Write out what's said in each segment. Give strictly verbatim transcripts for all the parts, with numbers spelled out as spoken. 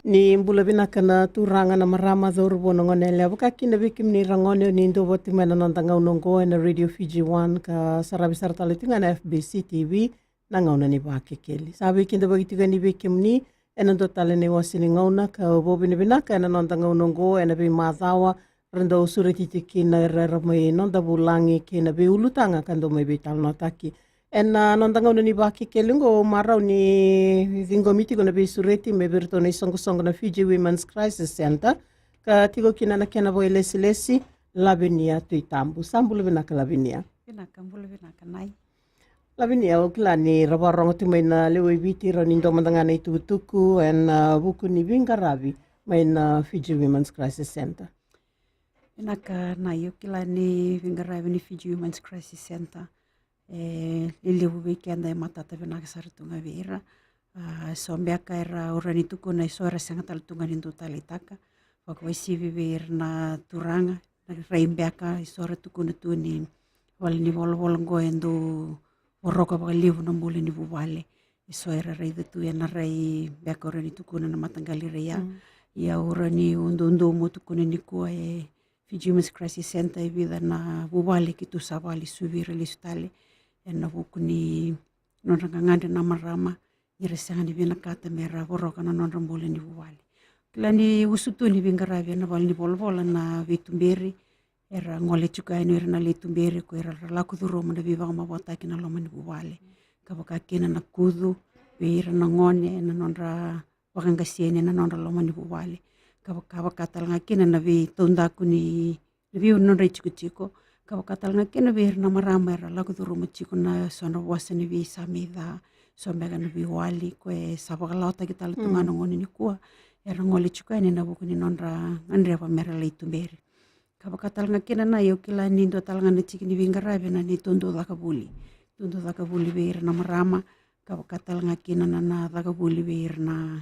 Ni bula vinaka na turaga, na marama, cauravou, na gone yalewa, vaka kina vei kemuni ira gone, ni dau vata mai na noda gauna oqo ena Radio Fiji One ka saravi sara tale tu ga na F B C T V, na gauna ni Vakekeli. Sa veikidavaki tiko yani vei kemuni ena dua tale na iwase ni gauna ka vakavinavinaka ena noda gauna oqo ena veimacawa ra dau sureti tiko kina era, era mai noda vulagi kei na veiulutaga ka dau mai veitalanoataki. Ena noda gauna ni Vakekeli oqo, marau ni ciqomi tiko na veisureti mai vei iratou na isoqosoqo na Fiji Women's Crisis Centre, ka tiko kina na kena vakailesilesi Lavinia Tuitabu. Sa bula vinaka, Lavinia. Vinaka, bula vinaka, Nai. Lavinia, au kila ni ra vakarogo tu mai na lewe i Viti, rau ni dua mada ga na itukutuku ena vuku ni veiqaravi mai na Fiji Women's Crisis Centre. Vinaka, Nai, au kila ni veiqaravi ni Fiji Women's Crisis Centre e lelevu vei keda, e matata vinaka sara tu ga vei ira. A, so beka era, au rawa ni tukuna, e so era sega tale tu ga ni dau taleitaka. Vakauasivi vei ira na turaga, na rai beka, e so era tukuna tu ni vale ni volavola oqo e dau voroka vakalevu na bula ni vuvale. E so era raica tu ena rai beka, au rawa ni tukuna, na mataqali rai ya. Mm. Ia au rawa ni, au dau, dau mo tukuna nikua, e Fiji Women's Crisis Centre, e vica na vuvale keitou sa vakalesuvi ira lesu tale ena vuku ni nodra gagadre na marama, ni ra sega ni vinakata me ra voroka na nodra bula ni vuvale. Kila ni usutu ni veiqaravi ena vale ni volavola na veituberi, era gole tiko yani o ira na lai tuberi, ko ira ra lako curuma na veivakamavoataki na loma ni vuvale. Ka vaka kina na kucu vei ira na gone ena nodra vakaqaseni ena nodra loma ni vuvale. Ka vaka, vaka tale ga kina na veitaudaku ni, na vei nodra itikotiko. Ka vaka tale ga kina vei ira na marama era lako curuma tiko na so na vosa ni veisamai ca, so beka na veiwali, ko e sa vakalawataki tale tu ga na gauna nikua, era gole tiko yani ena vuku ni nodra gadreva me ra lai tuberi. Ka vaka tale ga kina, Nai, au kila ni dua tale ga na tiki ni veiqaravi na neitou dau caka vuli. Dau caka vuli vei ira na marama, ka vaka tale ga kina na, na caka vuli vei ira na,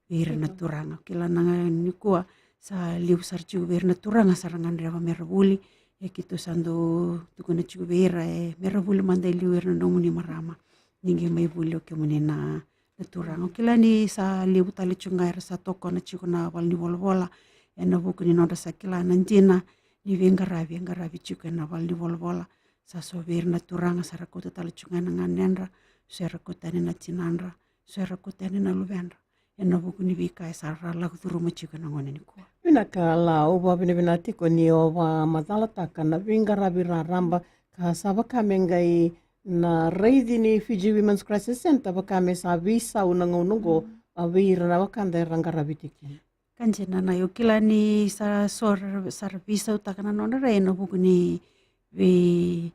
vei ira na turaga. Au kila na gauna nikua sa levu sara tiko vei ira na turaga sa ra gadreva me ra vuli. Ia keitou sa dau tukuna tiko vei ira, e, me ra vuli mada e liu ira na nomuni marama, ni qai mai vuli o kemuni na na turaga. Au kila ni sa levu tale tiko ga era sa tokona tiko na vale ni volavola ena vuku ni nodra sa kila na dina ni veiqaravi e qaravi tiko ena vale ni volavola. Sa so vei ira na turaga sa ra kauta tale tiko ga na ganedra, so era kauta yani na tinadra, so era kauta yani na luvedra, ena vuku ni veika e sa ra lako curuma tiko ena gauna nikua. Vinaka, Lau, au vakavinavinaka tiko ni o vakamacalataka na veiqaravi raraba ka sa vaka me qai na raici ni Fiji Women's Crisis Centre, vaka me sa veisau na gauna oqo, a, vei ira na wekada era qaravi tiko kina. Ka dina, Nai, au kila ni sa so ra, sa ra veisautaka na nodra rai ena vuku ni vei,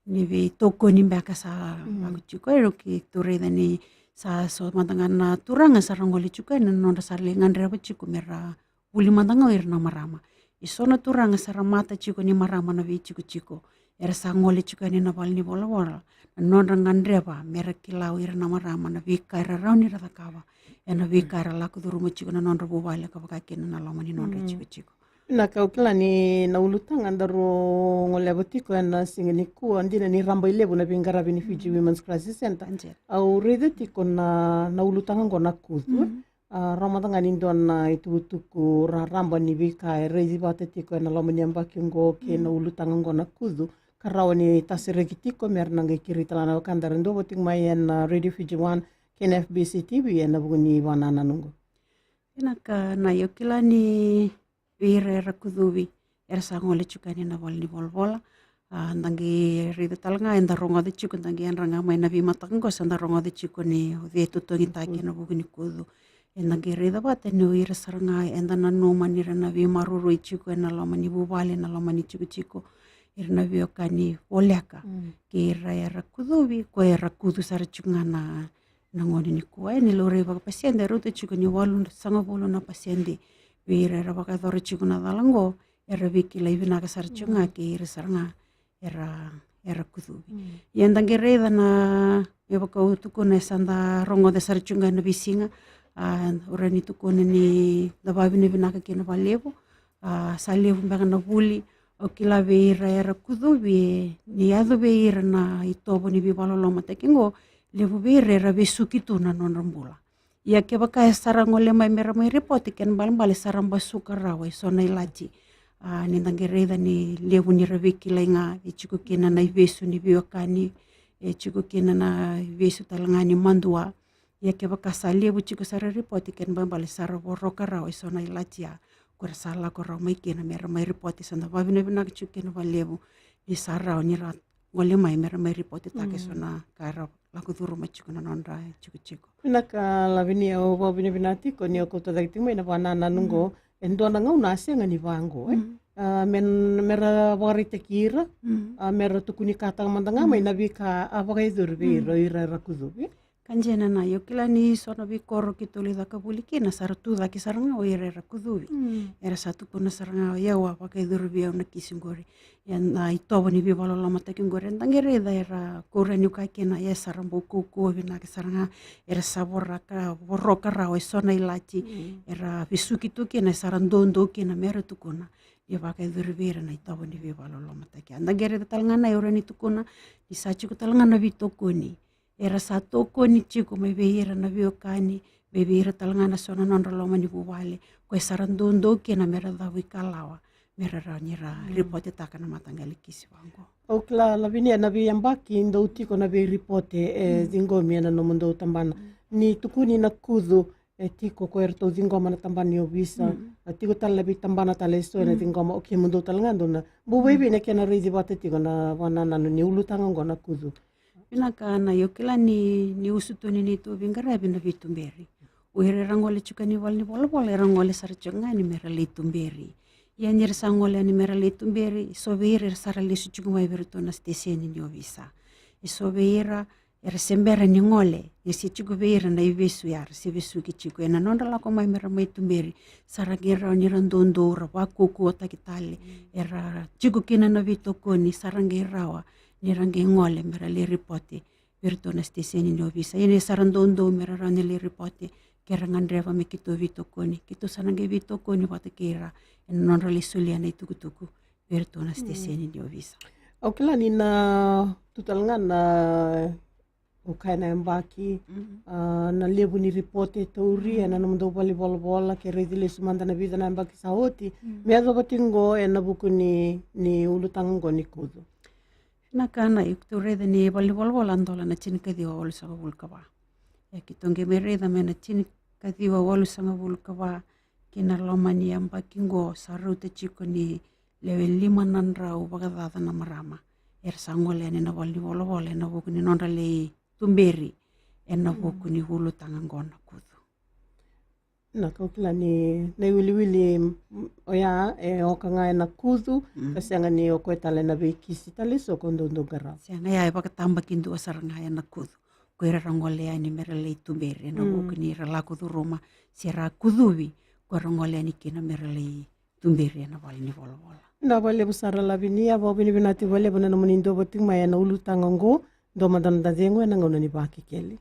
ni veitokoni beka sa lako tiko. E, keitou raica ni sa so mada ga na turaga sa ra gole tiko yani na nodra sa lai gadreva tiko me ra vuli mada ga o ira na marama. E so na turaga sa ra mata tiko ni marama na veitikotiko, era sa gole tiko yani na vale ni volavola na nodra gadreva me ra kila o ira na marama na veika era rawa ni ra cakava ena veika era lako curuma tiko na nodra vuvale ka vaka kina na loma ni nodra itikotiko. Vinaka, au kila ni na ulutaga daru goleva tiko ena siga nikua, dina ni raba i levu na veiqaravi ni Fiji Women's Crisis Centre. Ka dina. Au raica tiko na, na ulutaga oqo na kucu. A, rawa mada ga ni dua na itukutuku raraba ni veika e raici vata tiko ena loma ni yabaki oqo kei na ulutaga oqo na kucu, ka rawa ni tasereki tiko me ra na qai kerei tale ga na wekada era dau vata tiko mai ena Radio Fiji One kei na F B C T V ena vuku ni vakanananu oqo. Vinaka, Nai, au kila ni vei ira era kucuvi era sa gole tiko yani na vale ni volavola. A, da qai raica tale ga, eda rogoca tiko, da qai yadra ga mai na veimataka oqo sa da rogoca tiko ni o cei e totogitaki ena vuku ni kucu. Eda qai raica vata ni o ira sara ga eda nanuma ni ra na veimaroroi tiko ena loma ni vuvale, na loma ni tikotiko, ira na veiwekani voleka kei ira era kucuvi, ko era kucu sara tiko ga na na gauna nikua. E, ni laurai vakapasede, e rauta tiko ni walusagavulu na pasede vei ira era vakayacora tiko na cala oqo era veikilai vinaka sara tiko ga kei ira sara ga era, era kucuvi. Ia da qai raica na, me vaka au tukuna, e sa da rogoca sara tiko ga ena veisiga. A, au rawa ni tukuna ni da vakavinavinaka kina vakalevu. A, sa levu beka na vuli au kila vei ira era kucuvi, e, ni yaco vei ira na itovo ni veivakalolomataki oqo, levu vei ira era vesuki tu na nodra bula. Ia kevaka e sa ra gole mai me ra mai ripote, kena ibalebale sa ra basuka rawa e so na ilati. A, ni da qai raica ni levu ni ra veikilai ga e tiko kina na ivesu ni veiwekani, e tiko kina na ivesu tale ga ni madua. Ia kevaka sa levu tiko sa ra ripote, kena ibalebale sa ra voroka rawa e so na ilati, a, ko ira sa lako rawa mai kina me ra mai ripote. Sa da vakavinavinaka tiko kina vakalevu ni sa rawa ni ra gole mai me ra mai ripotetaka e so na ka era lako curuma tiko na nodra itikotiko. Vinaka Lavinia, au vakavinavinaka tiko ni o kauta cake tiko mai na vakanananu oqo. E dua na gauna a sega ni vaqo, e? A, me, me ra vakaraitaki ira, a, me ra tukunikataka mada ga mai na veika a vakayacori vei ira, o ira era kucuvi. Ka dina, na, io, kila ni so na veikoro keitou lai caka vuli kina, sa ra tu cake sara ga o ira era kucuvi. Era sa tukuna sara ga, o yau a vakayacori vei au na kisi qori. Ia na itovo ni veivakalolomataki qori, eda qai raica era kaurai ni ka kina, ia sa ra bau kaukauwa vinaka sara ga, era sa voraka, voroka rawa e so na ilati, era vesuki tu kina, sa ra doudou kina me ra tukuna ni vakayacori vei ira na itovo ni veivakalolomataki. Eda qai raica tale ga na, e, au rawa ni tukuna ni sa tiko tale ga na veitokoni era sa tokoni tiko mai vei ira na veiwekani, mai vei ira tale ga na so na nodra loma ni vuvale, ko e sa ra doudou kina me ra cavu ikalawa me ra rawa ni ra ripotetaka na mataqali kisi vaqo. Au kila, Lavinia, na veiyabaki dou tiko na veiripote e ciqomi ena nomudou tabana. Ni tukuni na kucu, e tiko ko eratou ciqoma na tabana ni ovisa, a, tiko tale na veitabana tale e so ena ciqoma, o kemudou tale ga dou na bau vei vei na kena raici vata tiko na vakanananu ni ulutaga oqo na kucu. Vinaka, na, io, kila ni, ni usutu ni neitou veiqaravi na veituberi. O ira era gole tiko ni valenivolavola era gole sara tiko ga ni me ra lai tuberi. Ia ni ra sa gole yani me ra lai tuberi, e so vei ira era sa ra lesu tiko mai vei iratou na siteseni ni ovisa. E so vei ira era se bera ni gole, e se tiko vei ira na ivesu ya, ra se vesuki tiko. Ena nodra lako mai me ra mai tuberi, sa ra qai rawa ni ra doudou, ra vakaukauwataki tale, era tiko kina na veitokoni, sa ra qai rawa ni ra qai gole me ra lai ripote vei iratou na siteseni ni ovisa. Ia ni sa ra doudou me ra rawa ni lai ripote, ke ra gadreva me keitou veitokoni, keitou sa na qai veitokoni vata kei ira ena nodra lai solia na itukutuku vei iratou na siteseni ni ovisa. Au kila ni na tu tale ga na, au kaya na yabaki, a, na levu ni ripote e tauri ena nomudou valenivolavola, ke raici lesu mada na vica na yabaki sa oti, me yacova tiko oqo ena vuku ni, ni ulutaga oqo ni kucu. Vinaka, na, io, keitou raica ni valenivolavola a dola na tinikaciwa walusagavulu ka va. Ia keitou qai mai raica mai na tinikaciwa walusagavulu ka va ki na loma ni yabaki oqo, sa rauta tiko ni lewe lima na drau vakacaca na marama era sa gole yani na valenivolavola ena vuku ni nodra lai tuberi ena vuku ni ulutaga oqo na kucu. Na, au kila ni na iwiliwili, mm, oya e oka ga ena kucu, ka sega ni o koya tale na veikisi tale e so ko dou dou qarava. Sega, ya e vakatabakidua sara ga ena kucu. Ko ira ra gole yani me ra lai tuberi ena vuku ni ra lako curuma, se ra kucuvi, ko ira ra gole yani kina me ra lai tuberi ena valenivolavola. Na, vakalevu sara Lavinia, vakavinavinaka vakalevu na nomuni duavata tiko mai ena ulutaga oqo. Dua mada na noda cegu ena gauna ni Vakekeli.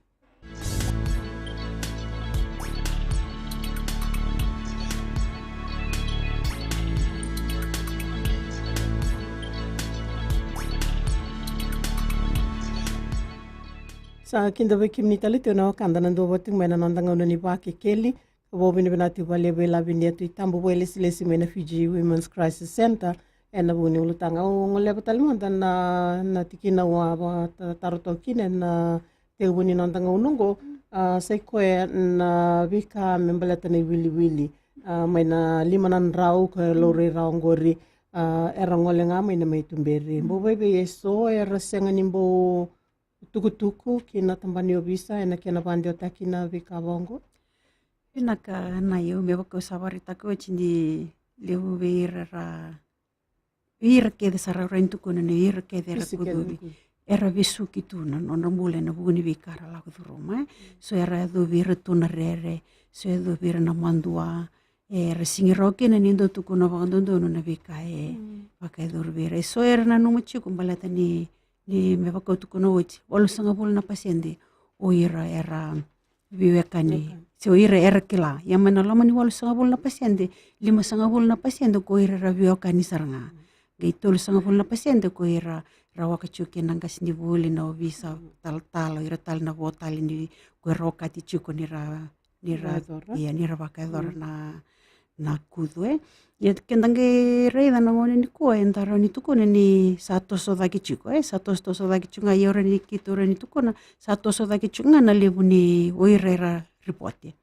Sa kidavaki kemuni tale tiko na wekada na duavata tiko mai na noda gauna ni Vakekeli. Vakavinavinaka vakalevu vei Lavinia Tuitabu, vakailesilesi mai na Fiji Women's Crisis Centre, ena vuku ni ulutaga. Au goleva tale mada na, na tikina au a vakatataro toka kina ena tekivu ni noda gauna oqo, a, sa i koya na veika me baleta na iwiliwili, a, mai na lima na drau ka laurai rawa oqori, a, era gole ga mai na mai tuberi. Bau vei vei e so era sega ni bau tukutuku ki na tabana ni ovisa ena kena vakadewataki na veika vaqo. Vinaka, na, io, me vaka au sa vakaraitaka oti ni levu vei ira ra, vei ira kece, sa rawa ni tukuna ni ira kece era kucuvi, era vesuki tu na nodra bula ena vuku ni veika ra lako curuma, e. So era yacovi iratou na rere, so yacovi ira na madua, era sega ni rawa kina ni dau tukuna vakadodonu na veika e vakayacori vei ira. E so era nanuma tiko baleta ni, ni me vaka au tukuna oti, walusagavulu na pasede o ira era veiwekani. Se o ira era kila. Ia mai na loma ni walusagavulu na pasede, limasagavulu na pasede ko ira era veiwekani sara ga. Qai tolusagavulu na pasede ko ira ra waka tiko kina na qasenivuli, na ovisa, talatala, o ira tale na vo tale ni ko ira okati tiko ni ra ni ra, ia, ni ra vakayacora na, na kucu, e. Ia keda qai raica na gauna nikua, eda rawa ni tukuna ni sa toso cake tiko, e, sa tosotoso cake tiko ga, ia o rawa ni keitou rawa ni tukuna sa toso cake tiko ga na levu ni o ira era ripote.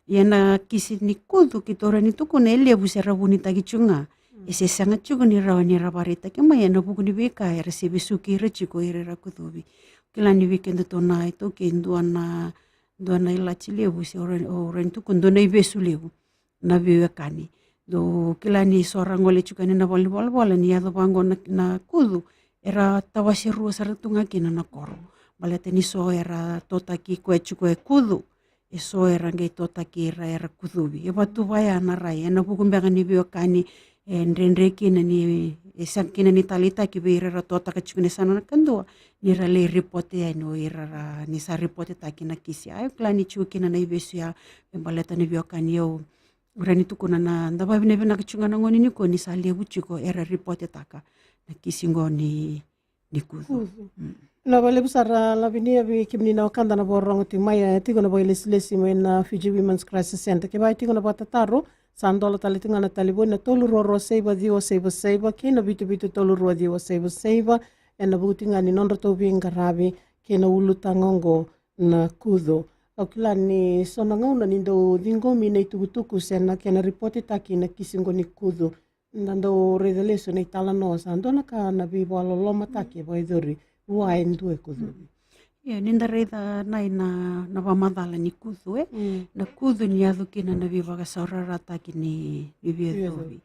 Ia na kisi ni kucu keitou rawa ni tukuna e levu se ra vunitaki tiko ga. E se sega tiko ni rawa ni ra vakaraitaki mai ena vuku ni veika era se vesuki ira tiko o ira era kucuvi. Kila ni vei kedatou na iTaukei, dua na, dua na ilati levu se o rawa ni tukuna dua na ivesu levu na veiwekani. Dou kila ni so ra gole tiko yani na valenivolavola ni yaco vaqo na, na kucu, era tawase rua sara tu ga kina na koro. Baleta ni so era totaki koya tiko e kucu, e so era qai totaki ira era kucuvi. E vatu vaya na rai, ena vuku beka ni veiwekani, e dredre kina ni, e sega kina ni taleitaki vei ira era totaka tiko na yasana na kadua, ni ra lai ripote yani o ira ra, ni sa ripotetaki na kisi. A, o kila ni tiko kina na ivesu ya, me baleta ni veiwekani, au rawa ni tukuna na, da vavinavinaka tiko ga na gauna nikua ni sa levu tiko era ripotetaka na kisi qo ni, ni kucu. Na vakalevu sara Lavinia vei kemuni na wekada na vakarorogo tiko mai, e tiko na vakailesilesi mai na Fiji Women's Crisis Centre. Kevaka e tiko na vakatataro, sa dola tale tiko ga na talevoni na tolu rua rua saiva ciwa saiva saiva kei na vitu vitu tolu rua ciwa saiva saiva, ena vuku tiko ga ni nodratou veiqaravi kei na ulutaga oqo na kucu. Au kila ni so na gauna ni dau ciqomi na itukutuku se na kena ripotetaki na kisi qo ni kucu, da dau raica lesu na italanoa, sa dua na ka na veivakalolomataki e vakayacori vua e dua e kucuvi. Ia, ni da raica na, na, na vakamacala ni kucu, e, na kucu ni yaco kina na veivakasaurarataki ni, ni veiyacovi.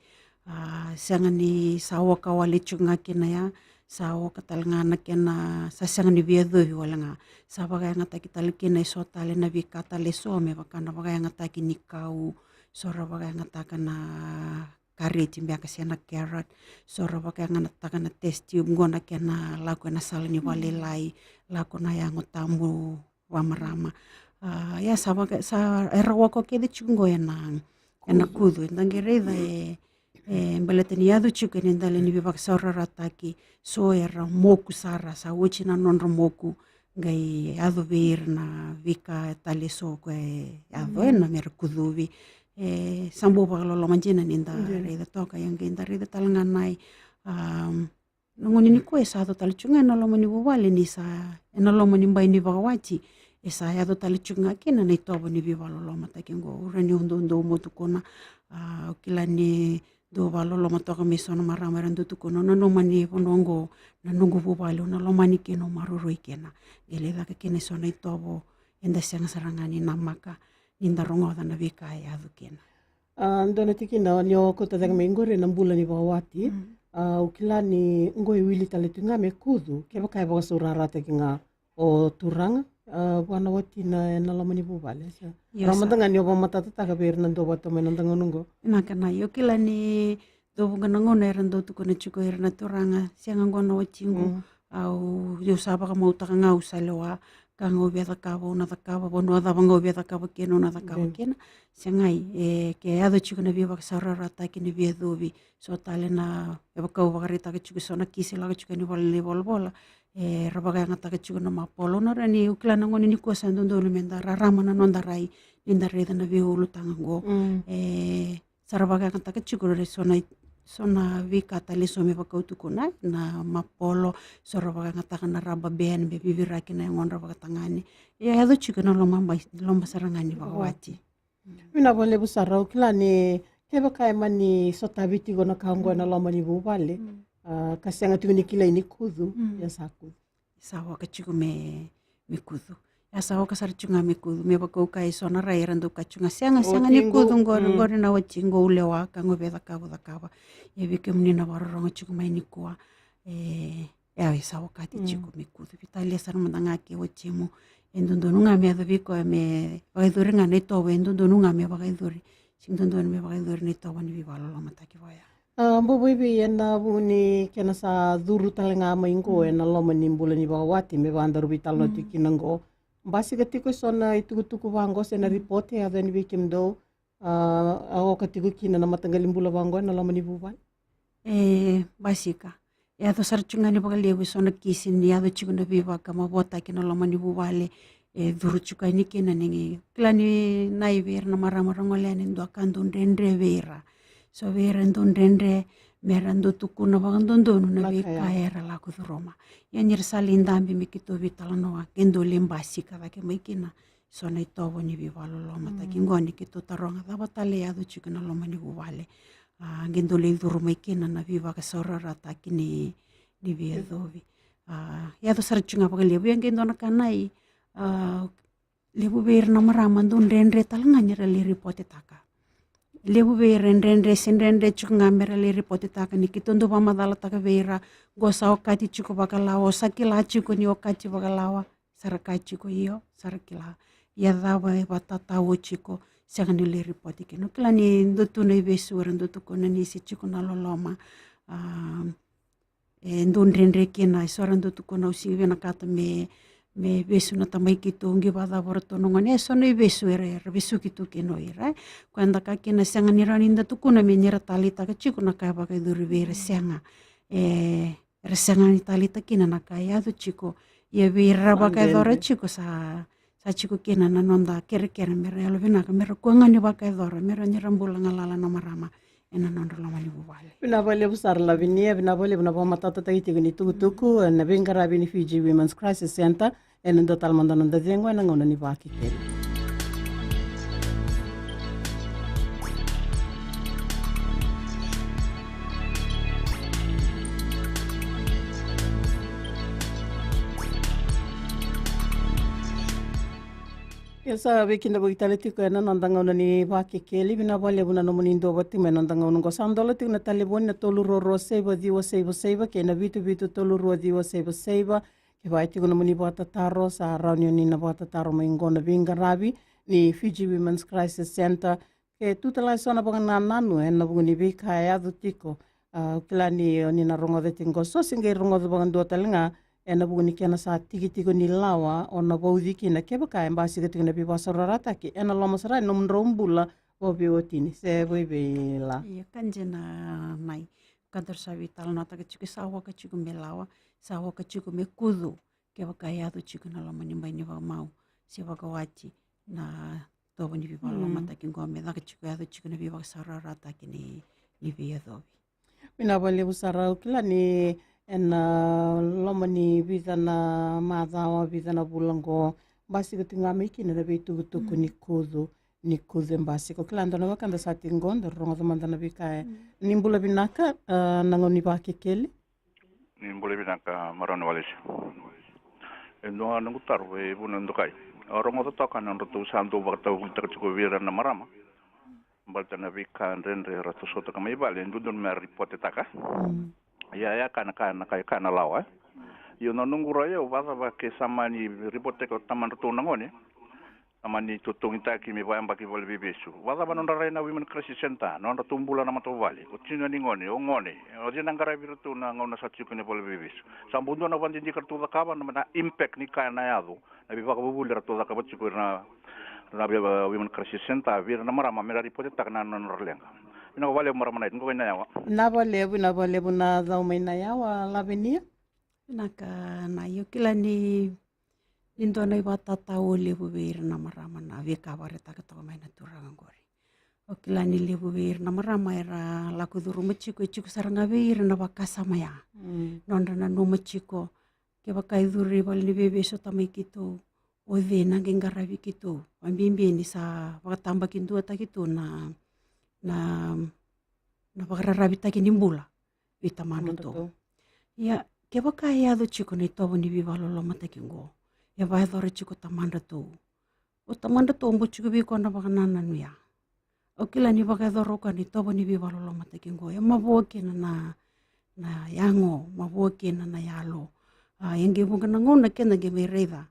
A, sega ni sa oka wale tiko ga kina ya, sa oka tale ga na kena, sa sega ni veiyacovi wale ga. Sa vakayagataki tale kina e so tale na veika tale e so, me vaka na vakayagataki ni kau, so ra vakayagataka na kareti beka se na carrot, so ra vakayagataka na test tube, qo na kena lako ena sala ni vakalailai, lako na yago tabu vakamarama. A, ia sa vaka, sa era oka kece tiko qo ena, ena kucu. Eda qai raica e, e baleta ni yaco tiko ena dela ni veivakasaurarataki, so era moku sara, sa oti na nodra moku, qai yaco vei ira na veika tale e so koya e yaco ena mera kucuvi. E sa bau vakaloloma dina ni da raica toka, ia qai da raica tale ga na, a, na gauna nikua e sa yaco tale tiko ga ena loma ni vuvale ni sa, ena loma ni bai ni vakawati, e sa yaco tale tiko ga kina na itovo ni veivakalolomataki qo. Au rawa ni au doudou mo tukuna, a, au kila ni dou vakaloloma toka mai so na marama era dau tukuna, au nanuma ni vanua oqo na noqu vuvale, au na lomani kina, au maroroi kina. Qai lai caka kina e so na itovo eda sega sara ga ni namaka ni da rogoca na veika e yaco kina. A, dua na tikina ni o kauta cake mai qori ena bula ni vakawati. A, au kila ni qo e wili tale tu ga me kucu kevaka e vakasaurarataki ga o turaga, a, vua na watina ena loma ni vuvale. Sa rawa mada ga ni o vakamatatataka vei ira na dau vata mai na noda gauna oqo. Na ka na, io, kila ni dau vuqa na gauna era dau tukuna tiko ira na turaga, sega qo na watiqu. Au, au sa vakamautaka ga, au sa lewa, ka ga au via cakava au na cakava, vanua cava ga au via cakava kina au na cakava kina. Segai, e, ke yaco tiko na veivakasaurarataki ni veiyacovi, so tale na, e vaka au vakaraitaka tiko, so na kisi lako tiko ni vale ni volavola, e, ra vakayagataka tiko na mapolo. Au na rawa ni, au kila na gauna nikua sa dodonu me da rarama na noda rai ni da raica na veiulutaga qo. E, sa ra vakayagataka tiko, ra so na, so na veika tale so me vaka au tukuna, na mapolo, so ra vakayagataka na rubber band me viviraki na yagodra vakatagane. Ia yaco tiko na loma bai, loma sara ga ni vakawati. Vinaka vakalevu sara. Au kila ni kevaka e mani sotavi tiko na ka oqo ena loma ni vuvale, a, ka sega tiko ni kilai ni kucu, ia sa kucu. Sa oka tiko me, me kucu. Ia sa oka sara tiko ga me kucu, me vaka au kaya, e so na rai era dau kaya tiko ga, sega, sega ni kucu qori, qori na watiqu, au lewa, ka ga au via cakava au cakava. Ia vei kemuni na vakarorogo tiko mai nikua, e, e, e sa okati tiko me kucu. Veitalia sara mada ga ke watimu, e dodonu ga me yaco vei koya me vakayacori ga na itovo, e dodonu ga me vakayacori. Sega ni dodonu me vakayacori na itovo ni veivakalolomataki vaya. A, bau vakaevei ena vuku ni kena sa curu tale ga mai qo ena loma ni bula ni vakawati, me vaka daru veitalanoa tiko kina qo. Basika tiko e so na itukutuku vaqo se na ripote e yaco yani vei kemudou, a, a oka tiko kina na mataqali bula vaqo ena loma ni vuvale? E, basika. E yaco sara tiko ga ni vakalevu e so na kisi ni yaco tiko na veivakamavoataki ena loma ni vuvale. e curu tiko yani kina ni kila ni na i vei ira na marama ra gole yani e dua ka dau dredre vei ira. So vei ira e dau dredre me ra dau tukuna vakadodonu na veika era lako curuma. Ia ni ra sa lai dabe me keitou veitalanoa ke dau lai basika cake mai kina so na i tovo ni veivakalolomataki qo ni keitou taroga cava tale e yaco tiko na loma ni vuvale. A qe dau lai curu mai kina na veivakasaurarataki ni ni veiyacovi. A yaco sara tiko ga vakalevu ia qe dua na ka na i a levu vei ira na marama dau dredre tale ga ni ra lai ripotetaka. Levu vei ira e dredre se dredre tiko ga me ra lai ripotetaka ni keitou dau vakamacalataka vei ira qo sa okati tiko vakalawa, o sa kila tiko ni okati vakalawa, sa ra kaya tiko io, sa ra kila. Ia cava e vakatatao tiko, sega ni lai ripote kina. O kila ni dau tu na i vesu era dau tukuna ni se tiko na loloma. A e dau dredre kina e so era dau tukuna au sega ni vinakata me me vesu na tamai keitou qi vakacava o ratou na gone e so na i vesu era era vesuki tu kina o ira. Koya da ka kina sega ni rawa ni da tukuna me ni ra taleitaka tiko na ka e vakayacori vei ira, sega. E era sega ni taleitaka kina na ka e yaco tiko. Ia vei ira ra vakayacora tiko sa sa tiko kina na noda kerekere me ra yalovinaka me ra kua ga ni vakayacora me ra ni ra bula galala na marama ena nodra loma ni vuvale. Vinaka vakalevu sara Lavinia, vinaka vakalevu na vakamatatataki tiko ni tukutuku ena veiqaravi ni Fiji Women's Crisis Centre. Ena dua tale mada noda cegu ena gauna ni Vakekeli. Ia sa veikidavaki tale tiko ena noda gauna ni Vakekeli. Vinaka vakalevu na nomuni duavata tiko mai ena noda gauna oqo. Sa dola tiko na talevoni na tolu rua rua saiva ciwa saiva saiva kei na vitu vitu tolu rua ciwa saiva saiva. Kevaka e tiko nomuni vakatataro sa rawa ni oni na vakatataro mai oqo na veiqaravi ni Fiji Women's Crisis Centre. Ke tu tale ga e so na vakanananu ena vuku ni veika e yaco tiko. A, au kila ni oni na rogoca tiko qo, so se qai rogoca vakadua tale ga ena vuku ni kena sa tiki tiko ni lawa o na vauci kina kevaka e basika tiko na veivakasaurarataki ena loma sara e nomudrau bula vakaveivotini se vakaveila. Ia ka dina mai ka daru sa veitalanoataka tiko, sa waka tiko me lawa, sa waka tiko me kucu kevaka e yaco tiko na loma ni bai ni vakamau se vakawati na tovo ni veivakalolomataki qo me caka tiko, yaco tiko na veivakasaurarataki ni ni veiyacovi. Vinaka vakalevu sara, au kila ni ena loma ni vica na macawa, vica na vula qo, basika tiko ga mai kina na veitukutuku ni kucu, ni kucu e basika. Au kila dua na wekada sa tiko qo, daru rogoca mada na veika e. Ni bula vinaka, a, na gauna ni Vakekeli. Ni bula vinaka marama Walesi. E dua noqu taro vei Vuna Dokai. Au rogoca toka na nodratou sa dau vakatavuvulitaka tiko vei ira na marama. Baleta na veika dredre ratou sotaka mai vale, e dodonu me ra ripotetaka. Ia, ia ka na ka, na ka, ka na lawa, e. Io, na noqu rai au, vakacava ke sa mani ripotetaka o tamadratou na gone, sa mani totogitaki me vakayabaki valeniveivesu. Vakacava nodra rai na Women Crisis Centre, nodratou bula na matavuvale, o tina ni gone, o gone, o cei na qaravi iratou na gauna sa tiko na valeniveivesu. Sa bau dua na vakadidike ratou cakava, na, na impact ni ka na yaco. Na veivakavuvuli ratou cakava tiko ira na, na vei, Women Crisis Centre, vei ira na marama me ra ripotetaka na nodra leqa. Vinaka vakalevu marama Nait, qo i Naiyawa. Vinaka vakalevu, vinaka vakalevu na cau mai Naiyawa, Lavinia. Vinaka Nai, au kila ni, ni dua na ivakatatao levu vei ira na marama na veika vakaraitaka toka mai na turaga qori. Au kila ni levu vei ira na marama era lako curuma tiko, e tiko sara ga vei ira na vakasama ya. Nodra nanuma tiko, kevaka e curu i valeniveivesu o tamai keitou, o cei na qai qaravi keitou. Vakabibi ni sa vakatabakiduataki tu na, na, na vakararavitaki ni bula vei tamadratou. Ia, kevaka e yaco tiko na itovo ni veivakalolomataki qo, e vakayacora tiko tamadratou. O tamadratou bau tiko vei koya na vakanananu ya. Au kila ni vakayacora o koya na itovo ni veivakalolomataki qo. E mavoa kina na, na yago, mavoa kina na yalo. A, e qai vuqa na gauna keda qai mai raica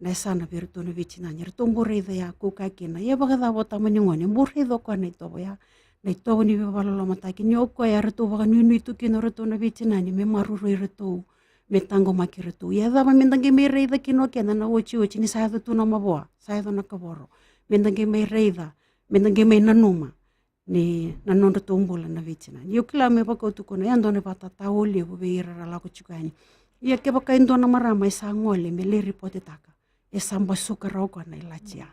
na yasana vei iratou na veitinani. Eratou bau raica ya, kaukaua kina. Ia vakacava o tama ni gone, bau raica o koya na itovo ya. Na itovo ni veivakalolomataki ni o koya eratou vakanuinui tu kina o ratou na veitinani me maroroi iratou, me taqomaki iratou. Ia cava meda qai mai raica kina o keda na otioti ni sa yaco tu na mavoa, sa yaco na kavoro. Meda qai mai raica, meda qai mai nanuma ni na nodratou bula na veitinani. Io, kila me vakau tukuna, e dua na vakatatao levu vei ira ra lako tiko yani. Ia kevaka e dua na marama e sa gole me lai ripotetaka, e sa basuka rawa o koya na ilati ya.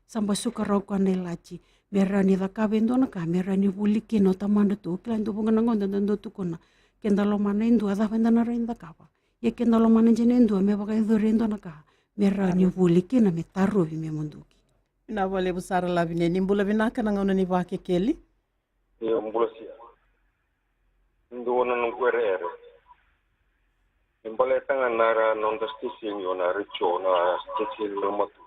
Sa basuka rawa o koya na ilati me rawa ni cakava e dua na ka me rawa ni vuli kina o tamadratou. Kila e dua vuqa na gauna da dau tukuna, keda lomana e dua, cava eda na rawa ni cakava? Ia keda lomana dina e dua me vakayacori e dua na ka me rawa ni vuli kina, me tarovi, me muduki. Vinaka vakalevu sara Lavinia, ni bula vinaka na gauna ni Vakekeli. Io, bula sia. Dua na noqu ereere. E baleta ga na ra noda station, io, na retio, na station ni Matua.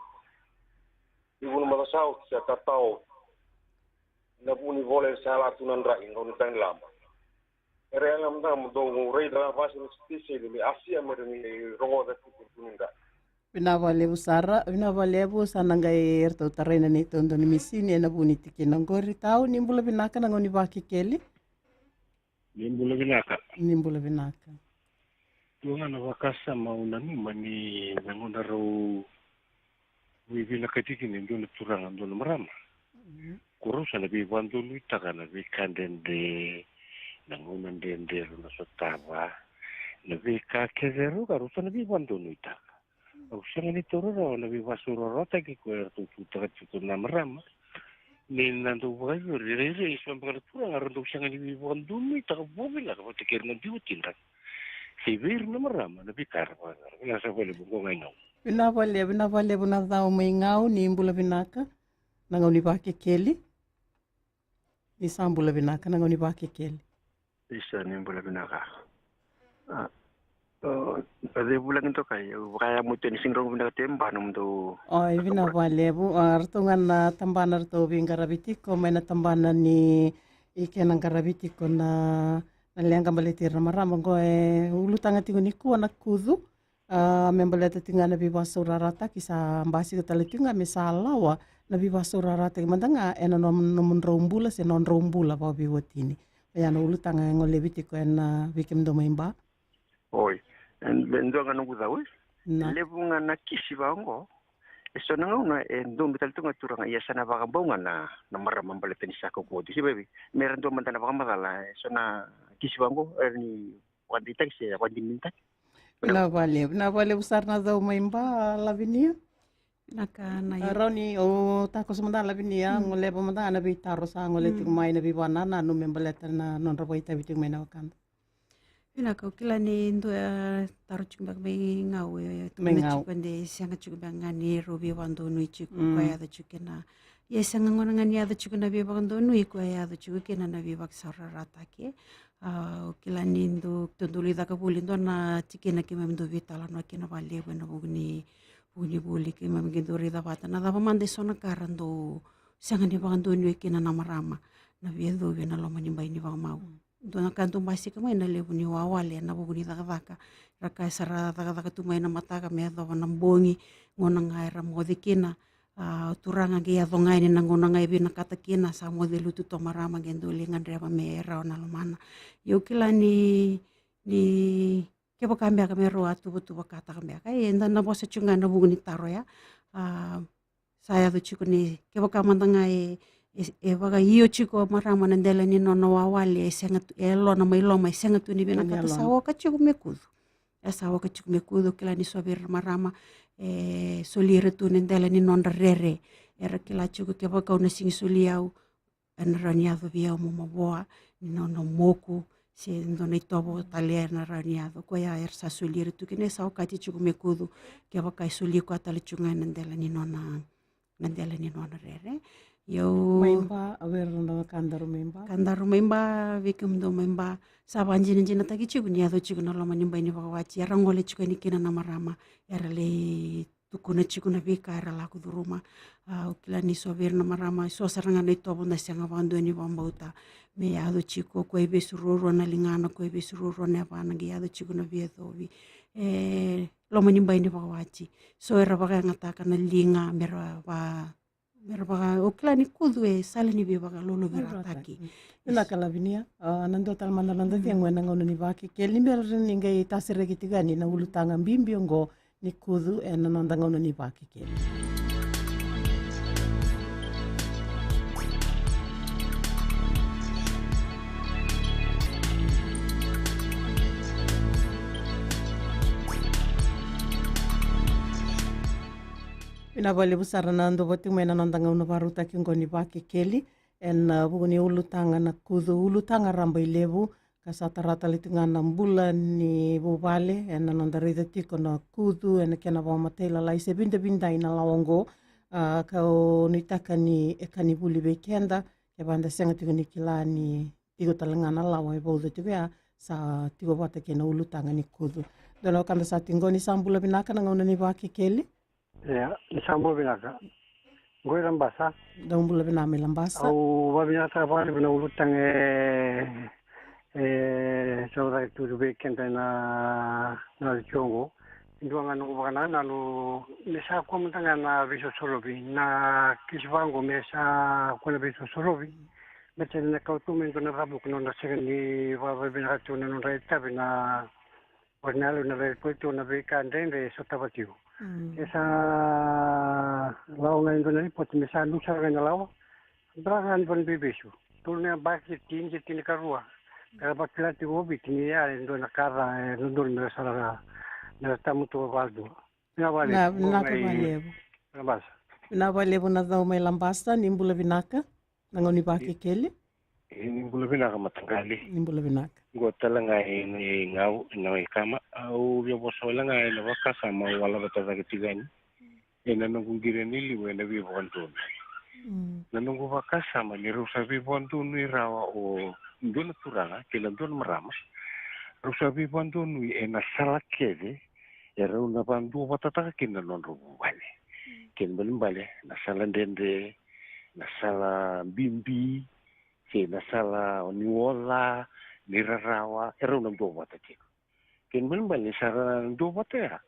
Ivunau mada sa oti sa tatao. Na vu ni vola e sa la tu na drai, gauna dai laba. Era yaga mada mo dou raica la vasi na station me asia me ra ni rogoca tiko tu ni drai. Vinaka vakalevu sara, vinaka vakalevu. Sa na qai eratou tarai na neitou dau ni misini ena vu ni tikina oqori. Tau, ni bula vinaka na gauna ni Vakekeli. Ni bula vinaka. Ni bula vinaka. Dua ga na vakasama au nanuma ni na gauna rau veivinakati kina e dua na turaga, dua na marama. Mhm. Ko rau sa na veivakadonuitaka na veika dredre, na gauna dredre rau na sotava, na veika kece rau ka rau sa na veivakadonuitaka. Au sega ni taura rawa na veivakasaurarataki ko eratou tutaka tiko na marama. Ni na dau vakayacori rairai e so beka na turaga ra dau sega ni veivakadonuitaka vakavinaka vata kei ira na biu tindra. Kei vei ira na marama na veika era vakayacora. Vinaka sa vakalevu, qo ga i gau. Vinaka vakalevu, vinaka vakalevu na Cau mai Gau, ni bula vinaka. Na gauna ni Vakekeli. Ni sa bula vinaka na gauna ni Vakekeli. Isa, ni bula vinaka. A, o, o cei vulagi toka, e vakayamutu ni siga rogo vinaka te ba nomudou. Oi, vinaka vakalevu. A, ratou ga na tabana ratou veiqaravi tiko mai na tabana ni i kena qaravi tiko na, na leqa baleti ira na marama. Qo e ulutaga tiko nikua na Kucu. A, me baleta tiko ga na veivakasaurarataki, sa basika tale tiko ga me sa lawa na veivakasaurarataki mada ga ena nom-, nomudrau bula se nodrau bula vakaveiwatini. Oya na ulutaga e golevi tiko ena vei kemudou mai Ba. Oi, e, e dua ga noqu cau, e? Na. Levu ga na kisi vaqo. E so na gauna e donu tale tu ga turaga, ia sa na vakabau ga na, na marama baleta ni sa kaukaua tu. Se vei, me ra dua mada na vakamacala, e so na kisi vaqo, e ni vakadeitaki se vakadinadinataki. Vinaka vakalevu, vinaka vakalevu sara na Cau mai Ba, Lavinia. Vinaka na. A, rawa ni o takoso mada Lavinia, mm, goleva mada na veitaro sa gole tiko mai na veivakanananu me baleta na nodra vakaitavi tiko mai na wekada. Vinaka, au kila ni dua, e, taro tiko beka mai Gau, e, mai tukuna Gau tiko de sega tiko beka ga ni rau veivakadonui tiko, mm, koya e yaco tiko kina. Ia e sega gona ga ni yaco tiko na veivakadonui, koya e yaco tiko kina na veivakasaurarataki. A, au kila ni dou, dou lai caka voli dua na tikina keimami dau veitalanoa kina vakalevu ena vuku ni, vuku ni vuli keimami qai dau raica vata na cava mada e so na ka ra dau sega ni vakadonuya kina na marama na veiyacovi ena loma ni bai ni vakamau. Dua na ka dau basika mai na levu ni wawale ena vuku ni cakacaka. Era kaya sa ra cakacaka tu mai na mataka me yacova na bogi, gauna ga era moce kina. A, turaga qai yaco ga yani na gauna ga e vinakata kina, sa moce lutu tu o marama qai dau lai gadreva me rawa na lomana. Ia au kila ni, ni kevaka beka me rau a tuvatuvakataka beka. E, eda na vosa tiko ga ena vuku ni taro ya. A, sa yaco tiko ni kevaka mada ga e, e, e vakaio tiko o marama na dela ni nona wawale, e sega tu, e lona mai loma, e sega tu ni vinakata, sa oka tiko me Kucu. E sa oka tiko me Kucu, kila ni so vei ira na marama, e, soli ira tu na dela ni nodra rere. Era kila tiko kevaka au na sigi soli au, ena rawa ni yaco vei au mo mavoa ni nona moku, se dua na itovo tale ena rawa ni yaco. Koya era sa soli ira tu kina, e sa okati tiko me Kucu, kevaka e soli koya tale tiko ga ena dela ni nona, na dela ni nona rere. Io. Mai Ba, a, vei ira na ka daru mai Ba. Ka daru mai Ba, vei kemudou mai Ba, sa vakadinadinataki tiko ni yaco tiko na loma ni bai ni vakawati, era gole tiko yani kina na marama, era lai tukuna tiko na veika era lako curuma. A, au kila ni so vei ira na marama, e so sara ga na itovo da sega vakadua ni vakabauta. Me yaco tiko, koya e vesu ruarua na ligana, koya e vesu ruarua na yavana, qai yaco tiko na veiyacovi e loma ni bai ni vakawati. So era vakayagataka na liga me ra va, me ra vaka, au kila ni Kucu e sala ni veivakaloulouvirataki. Vinaka Lavinia. A, na dua tale mada na noda cegu ena gauna ni Vakekeli, ni bera ni qai tasereki tiko yani na ulutaga bibi oqo ni Kucu ena noda gauna ni Vakekeli. Vinaka vakalevu sara na duavata tiko mai na noda gauna vakarautaki oqo ni Vakekeli ena, a, vuku ni ulutaga na kucu, ulutaga raba i levu, ka sa tara tale tiko ga na bula ni vuvale ena noda raica tiko na kucu ena kena vakamatailalai se vidavidai na lawa oqo. A, ka o nuitaka ni e ka ni vuli vei keda kevaka eda sega tiko ni kila ni tiko tale ga na lawa e vauca tiko ya, sa tiko vata kei na ulutaga ni kucu. Dua na wekada sa tiko qo, ni sa bula vinaka, na gauna ni Vakekeli. Ia, ni sa bula vinaka. Qo i Labasa. Dou bula vinaka mai Labasa. Au vakavinavinakataka vakalevu na ulutaga e, e, sa caka tu vei keda na, na tiko qo. Dua ga noqu vakanananu, me sa kua mada ga na veisorosorovi, na kisi vaqo me sa kua na veisorosorovi. Me tena na kautu me dua na cavuku nona sega ni vakavinavinaka tu na nodra itavi na, o na lewe na rairai tu na veika dredre e sotava tiko. Mm. E sa lawa ga e dua na ripoti me sa lusa ga na lawa. Dra ga ni vanua veivesu. Tolu na yabaki, tini, tinikarua. Ka vakila tiko o Viti ni ya e dua na ka ca e dodonu me ra sara, me ra tamutu vakadua. Vinaka vakalevu. Vinaka vakalevu. Labasa. Vinaka vakalevu na cau mai Labasa, ni bula vinaka. Na gauna ni Vakekeli. E, ni bula vinaka mataqali. Ni bula vinaka. Qo tale ga e, e Gau, na Waikama. Au via vosa wale ga ena vakasama au a laveta cake tiko yani. Ena noqu qiri ni liu ena veivakadonui. Mm. Na noqu vakasama ni rau sa veivakadonui rawa o dua na turaga kei na dua na marama. Rau sa veivakadonui ena sala kece e rau na vaduavatataka kina na nodrau vuvale. Mm. Kena ibalebale na sala dredre, na sala bibi, kei na sala ni oca, ni rarawa, e rau na duavata tiko. Kena ibalebale ni sa ra duavata ya,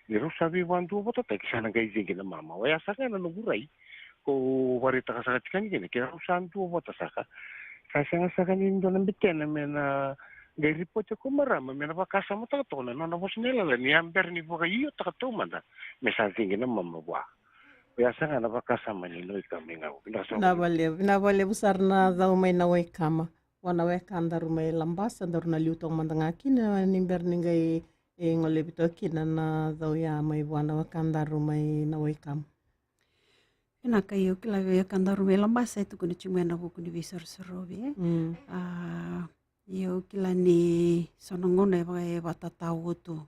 ni rau sa veivaduavatataki, sa na qai cegi na mama. Oya saka ga na noqu rai, ko vakaraitaka saka tiko yani kina, ke rau sa duavata saka, sa sega saka ni dua na betena me na qai ripoti ko marama, me na vakasamataka toka na nona vosa ni yalayala, ni a bera ni vakaiotaka taumada me sa cegi na mama vua. Oya saka ga na vakasama ni Waikama i Gau. Vinaka sara. Vinaka vakalevu, vinaka vakalevu sara na cau mai na Waikama. Vua na wekadaru mai Labasa, daru na liu toka mada ga kina ni bera ni qai, e, golevi toka kina na cau ya mai vua na wekadaru mai na Waikama. Vinaka, io, kila vei wekadaru mai Labasa e tukuna tiko mai na vuku ni veisorosorovi, e. Mm. A, io, kila ni so na gauna e vaka e vakatatao tu.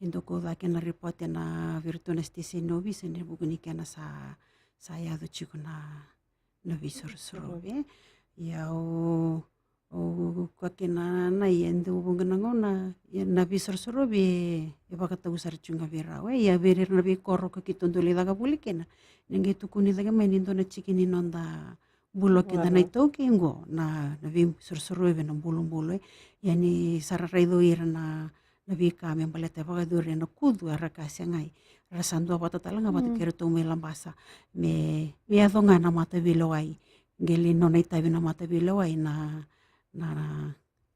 Ni dau kau cake na ripoti ena vei iratou na siteseni ni ovisa ni vuku ni kena sa, sa yaco tiko na, na veisorosorovi, e. Ia au, au kua kina na, ia e dau vuqa na gauna, ia na veisorosorovi e, e vakatau sara tiko ga vei rau, e. Ia vei ira na veikoro ko keitou dau lai caka voli kina, ni qai tukuni cake mai ni dua na tiki ni noda bula o keda na iTaukei qo, na, na veisorosorovi, na bulubulu, e. Ia ni sa ra raica o ira na, na veika me baleta e vakayacori ena kucu, era kaya segai. Ra sa duavata tale ga vata kei iratou mai Labasa. Me, me yaco ga na mataveilewai. Qai lai nona itavi na mataveilewai na, na,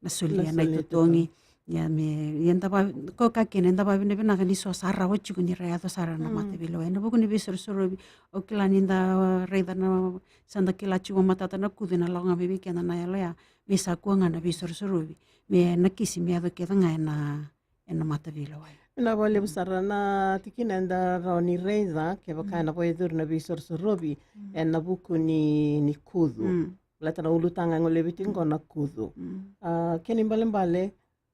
na solia na itotogi. Ia me, ia da va, ko ka kina, eda vavinavinaka ni so sa rawa tiko ni ra yaco sara na mataveilewai. Ena vuku ni veisorosorovi, au kila ni da raica na, sa da kila tiko matata na kucu ena lako ga mai vei keda na yalo ya. Me sa kua ga na veisorosorovi. Me na kisi, me yaco kece ga ena, ena mataveilewai. Vinaka vakalevu sara na tikina eda rawa ni raica, kevaka ena vakayacori na veisorosorovi, ena vuku ni, ni kucu. Mm. Baleta na ulutaga e golevi tiko qo na kucu. Mm. A, kena ibalebale,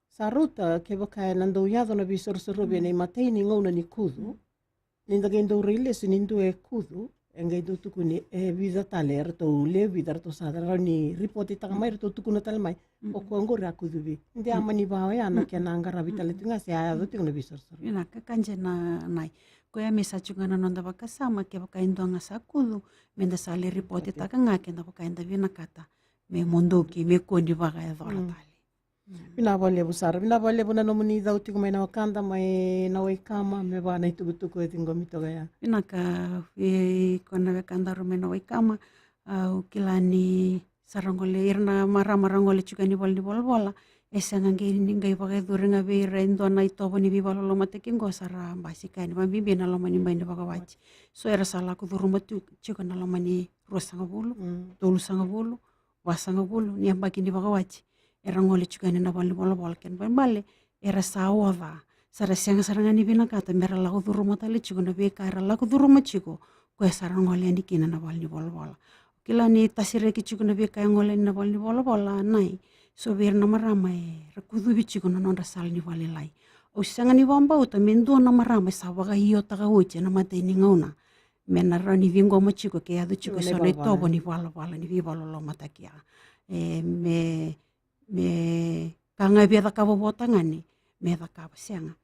sa rauta kevaka ena dau yaco na veisorosorovi ena imatai ni gauna ni kucu. Ni da qai dau rai lesu ni dua e kucu, e qai dau tukuni e vica tale, eratou lewe vica, eratou sa rawa ni ripotitaka mai, eratou tukuna tale mai. Mm. O koya qori a kucuvi. De a mani va oya na kena qaravi tale tiko ga se a yaco tiko na veisorosorovi. Vinaka, ka dina nai. Koya me sa tiko ga na noda vakasama, kevaka e dua ga sa kucu, meda sa lai ripotitaka ga kevaka eda vinakata me muduki, me kua ni vakayacora tale. Vinaka vakalevu sara. Vinaka vakalevu na nomuni cau tiko mai na wekada mai na Waikama, me vaka na itukutuku e ciqomi toka ya. Vinaka, vei koya na wekadaru mai na Waikama, au kila ni sa ra gole, ira na marama ra gole tiko yani vale ni volavola, e sega qai ni qai vakayacori ga vei ira e dua na itovo ni veivakalolomataki qo, sa ra basika yani, vakabibi na loma ni bai ni vakawati. So era sa lako curuma tu tiko na loma ni ruasagavulu, tolusagavulu, vasagavulu ni yabaki ni vakawati. Era gole tiko yani na vale ni volavola, kena ibalebale era sa oca. Sa ra sega sara ga ni vinakata me ra lako curuma tale tiko na veika era lako curuma tiko koya sa ra gole yani kina na vale ni volavola. Kila ni tasereki tiko na veika e gole yani na vale ni volavola, Nai, so vei ira na marama era kucuvi tiko na nodra sala ni valailai. Au sega ni vakabauta me dua na marama e sa vakaiotaka oti ena matai ni gauna me na rawa ni ciqoma tiko ke yaco tiko eso na itovo ni valavala ni veivakalolomataki ya. E, me me ka ga e via cakava votagane me cakava, sega.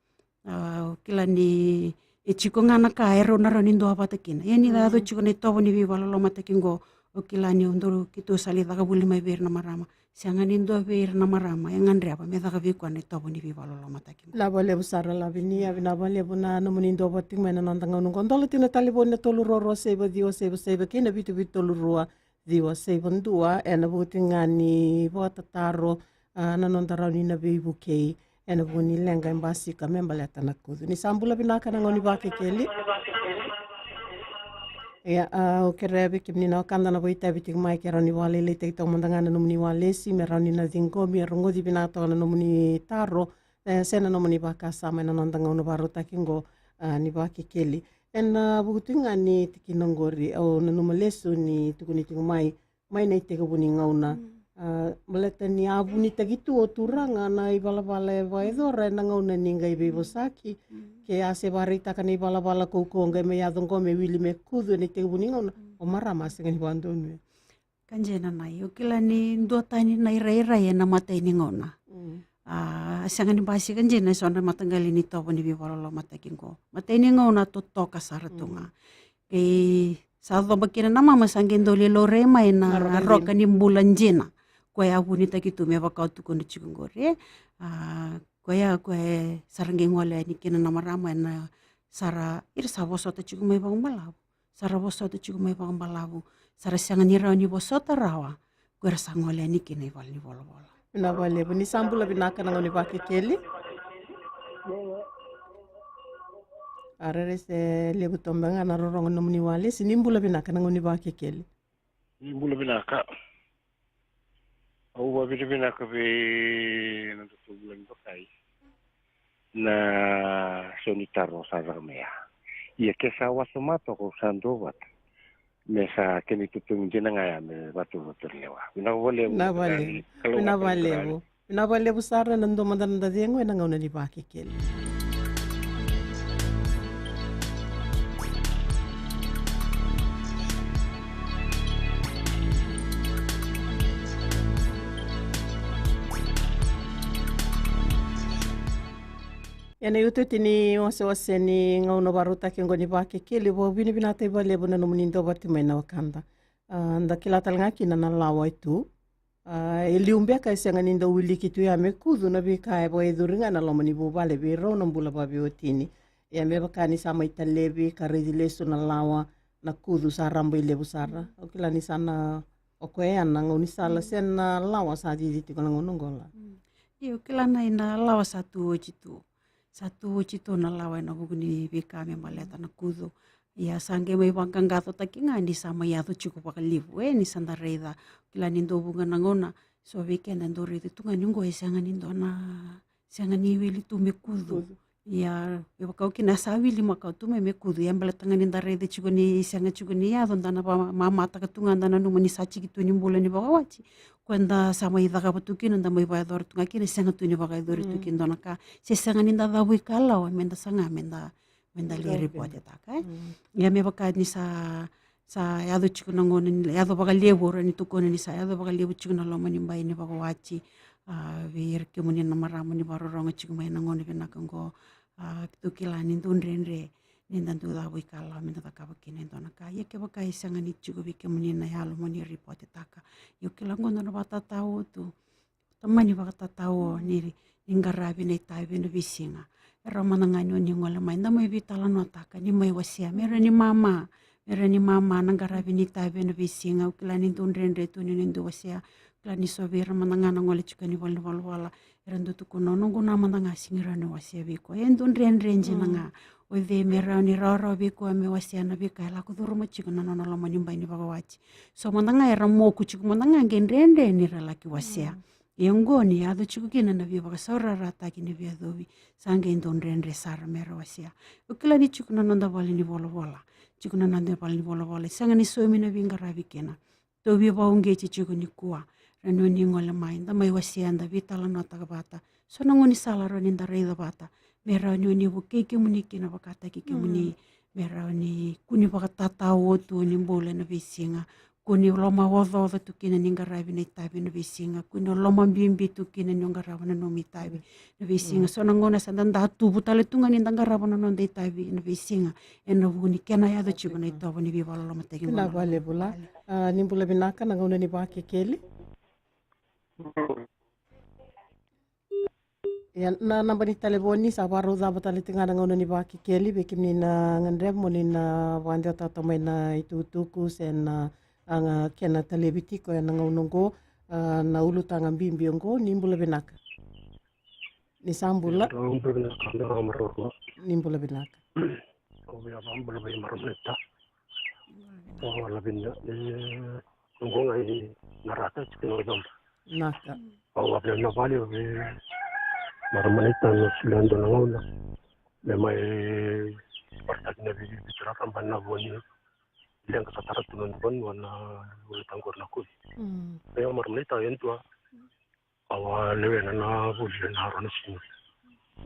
Au kila ni e tiko ga na ka e rau na rawa ni dua vata kina. Ia ni yaco tiko na itovo ni veivakalolomataki qo, au kila ni au dau, keitou sa lai caka vuli mai vei ira na marama, sega ni dua vei ira na marama e gadreva me caka vei koya na itovo ni veivakalolomataki qo. Na valevu sara Lavenia, vinaka valevu na nomuni dua vata tiko mai na noda gauna qo. Dola tiko na talevoni na tolu rua rua saiva ciwa saiva saiva kei na vitu vitu tolu rua ciwa saiva dua, ena vuku tiko ga ni vakatataro, a, na noda rawa ni na veivukei ena vuku ni leqa e basika me baleta na kucu. Ni sa bula vinaka na gauna ni Vakekeli. Ia, a, au kerea vei kemuni na wekada na vakaitavi tiko mai ke rawa ni vakalailaitaki toka mada ga na nomuni walesi me rawa ni na ciqomi, e rogoci vinaka toka na nomuni taro, e, se na nomuni vakasama ena noda gauna vakarautaki qo, a, ni Vakekeli. Ena vuku tiko ga ni tikina qori, au nanuma lesu ni tukuni tiko mai, mai na itekivu ni gauna. A, baleta ni a vunitaki tu o turaga na ivalavala e vakayacora ena gauna ni qai veivosaki. Ke a se vakaraitaka na ivalavala kaukaua qai mai yaco qo me wili me kucu ena itekivu ni gauna, o marama a sega ni vakadonuya. Ka dina Nai, au kila ni duatani na irairai ena matai ni gauna. A sega ni basika dina eso na mataqali ni itovo ni veivakalolomataki qo. Matai ni gauna totoka sara tu ga. Kei sa coba kina na mama sa qai dau lai laurai mai na roka ni bula dina. Koya a vunitaki tu me vaka au tukuna tiko qori, e. A, koya, koya sa ra qai gole yani kina na marama ena sa ra, ira sa vosota tiko mai vakabalavu. Sa ra vosota tiko mai vakabalavu. Sa ra sega ni rawa ni vosota rawa ko era sa gole yani kina i vale ni volavola. Vinaka vakalevu. Ni sa bula vinaka na gauna ni Vakekeli. A rere se levu toka ga na rorogo ni nomuni walesi. Ni bula vinaka na gauna ni Vakekeli. Ni bula vinaka. Au vakavinavinaka vei na datou vulagi vakai na sau ni taro sa caka mai ya. Ia ke sa wasoma toka au sa duavata me sa kena itotogi dina ga ya me vatuvaturi lewa. Vinaka vakalevu. Vinaka vakalevu. Vinaka vakalevu sara na dua mada na da cegu ena gauna ni Vakekeli. Ena iutiuti ni wasewase ni gauna vakarautaki oqo ni Vakekeli, vakavinavinaka vakalevu na nomuni duavata mai na wekada. A, da kila tale ga kina na lawa e tu. A, e liu beka e sega ni dau wiliki tu ya me kucu na veika e vakayacori ga ena loma ni vuvale vei rau na bula vakaveiwatini. Ia me vaka ni sa mai talevi ka raici lesu na lawa, na kucu sa rabailevu sara. Au kila ni sa na o koya na gaunisala se na lawa sa cici tiko na gauna oqo la. Io, kila na, na lawa sa tu oti tu. Sa tu oti tu na lawa ena vuku ni veika me baleta na kucu. Ia sa qai mai vaqaqacotaki ga ni sa mai yaco tiko vakalevu, e, ni sa da raica. Kila ni dau vuqa na gauna so vei keda dau raica tu ga ni oqo e sega ni dua na, sega ni wili tu me kucu. Ia e vakau kina sa wili makawa tu mai me kucu. Ia baleta ga ni da raica tiko ni sega tiko ni yaco, da na vakamamataka tu ga, da nanuma ni sa tiki tu ni bula ni vakawati. Koya da sa mai cakava tu kina, da mai vakayacora tu ga kina, sega tu ni vakayacori tu kina dua na ka. Se sega ni da cavuikalawa me da saga me da, me da lai ripotetaka, e. Ia me vaka ni sa, sa yaco tiko na gauna ni, yaco vakalevu, au rawa ni tukuna ni sa yaco vakalevu tiko na loma ni bai ni vakawati. A, vei ira kemuni na marama ni vakarorogo tiko mai na gauna vinaka oqo. A, keitou kila ni dau dredre ni da dau cavuikalawa me da cakava kina e dua na ka. Ia kevaka e sega ni tiko vei kemuni na yalo mo ni ripotetaka. Ia au kila oqo dua na vakatatao tu. Tamani vakatatao ni, ni qaravi na itavi ena veisiga. E rawa mada ga ni o ni gole mai, da mai veitalanoataka, ni mai wasea, me rawa ni mama, me rawa ni mama na qaravi ni itavi ena veisiga. Au kila ni dau dredre tu ni, ni dau wasea. Kila ni so vei ira mada ga na gole tiko ni vale ni volavola, era dau tukuna, o noqu na mada ga sega ni rawa ni wasea vei koya. E dau dredre dina ga. O cei me rawa ni rawarawa vei koya me wasea na veika e lako curuma tiko na nona loma ni bai ni vakawati? So mada ga era moku tiko mada ga, qai dredre ni ra laki wasea. Ia oqo ni yaco tiko kina na veivakasaurarataki ni veiyacovi, sa qai dau dredre sara me ra wasea. Au kila ni tiko na noda vale ni volavola, tiko na noda vale ni volavola. E sega ni saumi na veiqaravi kina. Tou veivakauqeti tiko nikua. Rawa ni o ni gole mai, da mai wasea, da veitalanoataka vata. So na gaunisala rawa ni da raica vata. Me rawa ni o ni vukei kemuni kina, vakataki kemuni. Me rawa ni kua ni vakatatao tu ni bula ena veisiga. Kua ni lomaocaoca tu kina ni qaravi na itavi ena veisiga. Kua ni lomabibi tu kina ni o qarava na nomu itavi ena veisiga. So na gauna sa da dau tubu tale tu ga ni da qarava na noda itavi ena veisiga. Ena vuku ni kena yaco tiko na itovo ni veivakalolomataki. Vinaka vakalevu. A, ni bula vinaka, na gauna ni Vakekeli. Ia, na naba ni talevoni sa vakarau cava tale tiko ga na gauna ni Vakekeli, vei kemuni na gadreva mo ni na vakadeitaka mai na itukutuku se na, a, kena talevi tiko ena gauna oqo, a, na ulutaga bibi oqo. Ni bula vinaka. Ni sa bula. Ni bula vinaka. Au via vakabula vei marama naita. Au lavina e oqo ga i Narata, tikina o Vamba. Naka. Au via na vale vei marama naita, na solia dua na gauna me mai vakaraitaki na veivitu raraba na vua ni leqa sa tara tu na vanua na ulutaga qori na kovi. Vei marama naita e dua. Au a lewena na vuli ena rua na siga.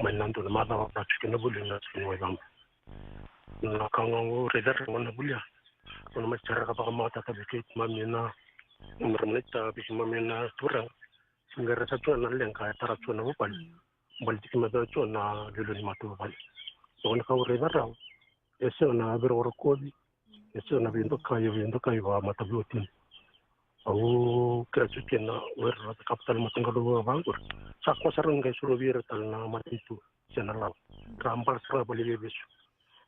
Mai na dua na macawa na tiko na vuli na tiko ni Waivaba. Na ka ga au raica rawa na vuli ya, au na mai sereka vakamatata vei keimami na marama naita, vei keimami na turaga. Sega ni raica tu na leqa e tara tu na vuvale. Baleta keimami tu na liuliu ni matavuvale. Au na ka au raica rawa, e sega na veirokorokovi. E sega na veidokai, veidokai vakamataveitini. Au kila tiko kina o ira ra cakava tale mataqali vaqori. Sa koya sara ga qai sorovi ira tale na matanitu se na lawa. Ra bala sara ga vale ni veivesu.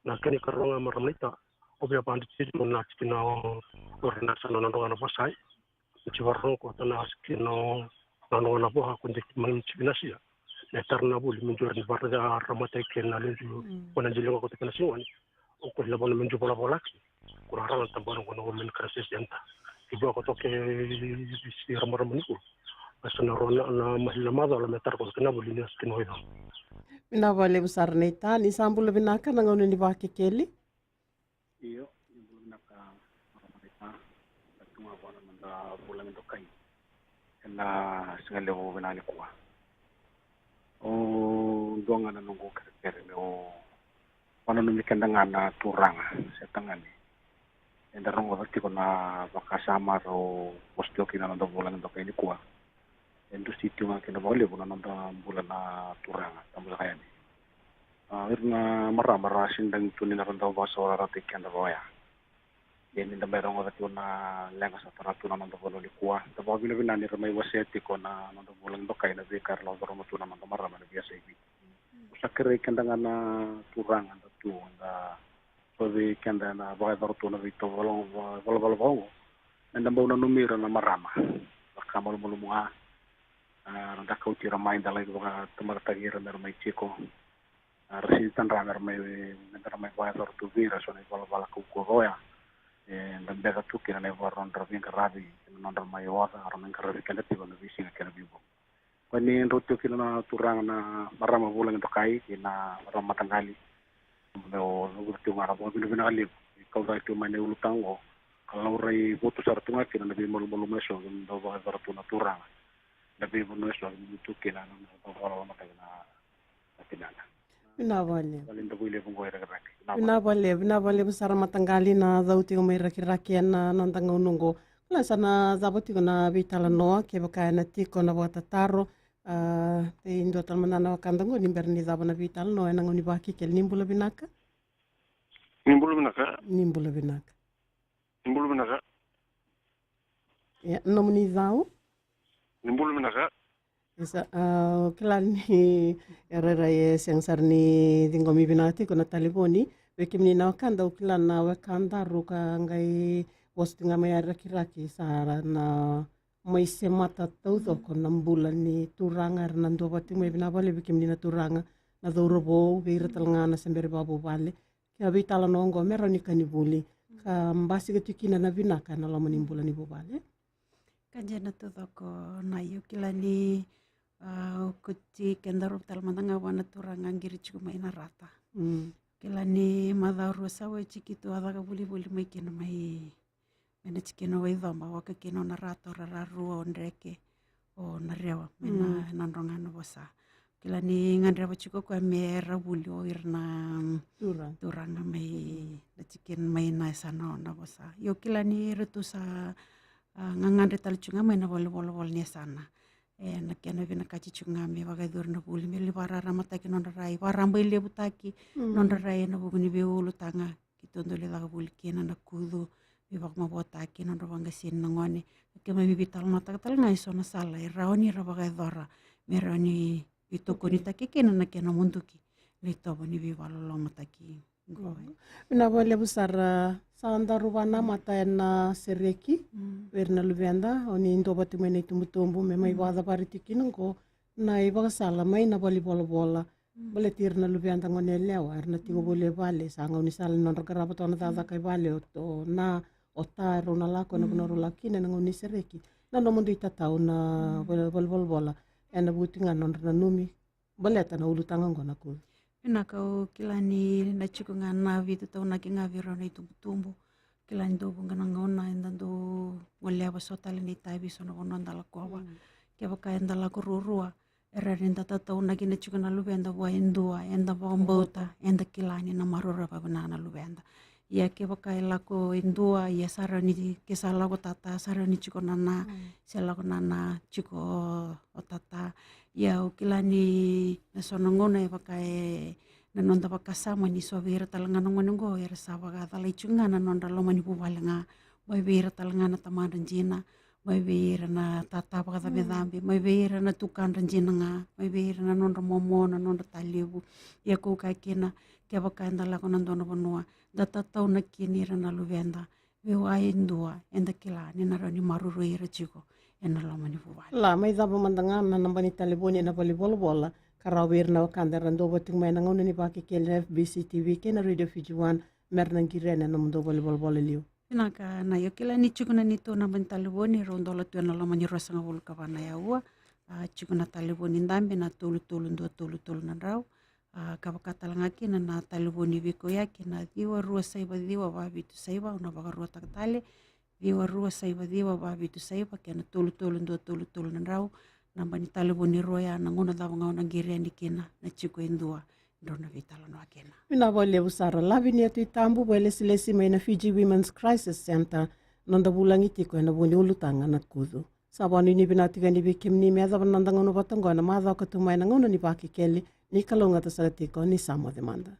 Na kena ikarua ga marama naita, au via vakadreti tiko na tikina o ira na sa nodra ga na vosa. Ni vakarorogo koto na tikina o nodra ga na vosa ko deki mai ni tikina sia. Me tara na vuli me dua ni vara ya ra mataki kei na leju. Ko na jili koto kei na sigoni. O ko lavo na me ju volavola ki. Ko na rara na tabana ko na women crisis center. Ki vua koto ke si ramarama ni ko. Asa na rona na mahila macawa me tara koto kei na vuli ni asa kei na oica. Vinaka vakalevu sara naita, ni sa bula vinaka na gauna ni Vakekeli. Io, ni bula vinaka marama naita. Sa tu ga vua na noda vulagi dokai ena siga levu vinaka nikua. O dua ga na noqu kerekere meu vakananumi keda ga na turaga se tagane. Eda rogoca tiko na vakasama rau vosa tiko kina na noda vulagi dokai nikua. E dusi tiko ga kina vakalevu na noda bula na turaga, tabu saka yani. A, ira na marama ra sega ni dagi tu ni na ra dau vakasaurarataki keda vaka oya. Ia ni da mai rogoca tiko na leqa sa tara tu na noda vanua nikua, da vakavinavinaka ni ra mai wasea tiko na noda vulagi dokai na veika era lako curuma tu na noda marama na veiyasai Viti. Au sa kerei keda ga na turaga da tu, da so vei keda ena vakayacora tu na veitovo valavala vaka oqo, me da bau nanumi ira na marama. Vaka malumalumu ga, a, da kauti ira mai, da lai vakatamatataki ira me ra mai tiko. A, ra sega ni tadra me ra mai, me da ra mai vakayacora tu vei ira so na ivalavala kaukauwa oya. E, da beca tu kina na ivakarau nodra veiqaravi, na nodra mai oca, ra mai qaravi keda tiko na veisiga kei na veibogi. Koya ni drau tiko kina na turaga na marama vulagi dokai kei na marama mataqali. Meu cavuta tiko ga na vakavinavinaka levu ni kau cake tiko mai na ulutaga oqo, ka laurai votu sara tu ga kina na veimalumalumu eso kei na dau vakayacora tu na turaga. Na veivanua eso kei na tu kina na dau vakalolomataki na, na tinana. Vinaka vakalevu. Vale da vui levu oqo e Rakiraki. Vinaka vakalevu, vinaka vakalevu sara mataqali na cau tiko mai Rakiraki ena noda gauna oqo. Kila sa na cava tiko na veitalanoa, kevaka ena tiko na vakatataro, a, tei dua tale mada na wekada oqo ni bera ni cava na veitalanoa ena gauna ni Vakekeli. Ni bula vinaka. Ni bula vinaka. Ni bula vinaka. Ni bula vinaka. Ia, nomuni cau? Ni bula vinaka. Isa, a, au kila ni e rairai e sega sara ni ciqomi vinaka tiko na talevoni. Vei kemuni na wekada, au kila na wekadaru ka qai vosa tiko ga mai Rakiraki sa ra na mai semata taucoko na bula ni turaga era na duavata tiko mai. Vinaka vakalevu vei kemuni na turaga, na cauravou, vei ira tale ga na se bera vakavuvale. Kei na veitalanoa oqo me rawa ni ka ni vuli ka basika tiko kina na vinaka ena loma ni bula ni vuvale. Ka dina taucoko na, io, kila ni, a, au kauti kedaru tale mada ga vua na turaga qiri tiko mai Narata. Mm. Kila ni macawa rua sa oti keitou a caka volivoli mai kina mai, mai na tikina o Waicoba, vaka kina o Narato, Rararua, o Dreke, o Narewa, mai na, mm, Nadroga, Navosa. Kila ni gadreva tiko o koya me ra vuli o ira na, mm, turaga, turaga mai na tikina, mai na yasana o Navosa. Io, kila ni ratou sa, a, gagadre tale tiko ga mai na valenivolavola ni yasana. E, na kena vinakati tiko ga me vakayacori na vuli, me lai vakararamataki nodra rai, vakarabailevutaki, mm, nodra rai ena vuku ni veiulutaga keitou dau lai caka voli kina na kucu, veivakamavoataki, nodra vaqaseni na gone. Keimami veitalanoataka tale ga eso na sala e rawa ni ra vakayacora me rawa ni veitokonitaki kina na kena muduki na itovo ni veivakalolomataki. Vinaka vakalevu sara. Sa daru vakanamata ena sereki, mm, vei ira na luveda, o ni duavata mai na itubutubu me mai, mm, vakacavari tiko kina oqo na ivakasala mai na valenivolavola. Mm. Baleti ira na luveda, gone yalewa, era na tiko, mm, voli e vale, sa gaunisala ni nodra qarava toka na cakacaka, mm, e vale, o, o na, o ta, erau na lako ena, mm, vanua rau lako kina ena gauna ni sereki. Na nomudou itatau na, mm, vale, valenivolavola ena vuku ga nodra nanumi baleta na ulutaga oqo na kucu. Vinaka, au kila ni na tiko ga na veitataunaki ga vei rau na itubutubu. Kila ni dau vuqa na gauna eda dau goleva so tale na itavi, so na vanua da lakova. Mm. Kevaka eda lako ruarua, e rawa ni da tataunaki na tiko na luveda vua e dua, eda vakabauta, eda kila ni na maroroya vakavinaka na luveda. Ia kevaka e lako e dua, ia sa rawa ni, ke sa lako tata, sa rawa ni tiko nana, mm, se lako nana, tiko o tata. Ia au kila ni na so na gauna e vaka e, na noda vakasama ni so vei ira tale ga na gone oqo era sa vakacalai tiko ga na nodra loma ni vuvale ga. Mai vei ira tale ga na tamadra dina, mai vei ira na tata vakacabecabe, mm, mai vei ira na tukadra dina ga, mai vei ira na nodra momo, na nodra talevu. Ia kau kaya kina, kevaka eda lako na dua na vanua, da tataunaki kina ira na luveda, vei au e dua, eda kila ni na rawa ni maroroi ira tiko ena loma ni vuvale. La, mai cava mada ga na naba ni talevoni ena valenivolavola ka rawa vei ira na wekada era duavata tiko mai ena gauna ni Vakekeli na F B C T V kei na Radio Fiji One, mera na qiri yani ena nomudou valenivolavola liu. Vinaka, na, io, kila ni tiko na neitou naba ni talevoni, rau dola tu ena loma ni ruasagavulu ka va na aua. A, tiko na talevoni dabe na tolu tolu dua tolu tolu na drau. A, ka vaka tale ga kina na talevoni veikauyaki na ciwa rua saiva ciwa va vitu saiva, au na vakaruataka tale, ciwa rua saiva ciwa va vitu saiva, kei na tolu tolu dua tolu tolu na drau. Naba ni talevoni rua ya, na gauna cava ga o na qiri yani kina, na tiko e dua, drau na veitalanoa kina. Vinaka vakalevu sara. Lavinia Tuitabu, vakailesilesi mai na Fiji Women's Crisis Centre, noda vulagi tiko ena vuku ni ulutaga na kucu. Sa vakanuinui vinaka tiko yani vei kemuni me yacova na noda gauna vata oqo ena macawa ka tu mai ena gauna ni Vakekeli. Ni kalougata sara tiko, ni sa moce mada.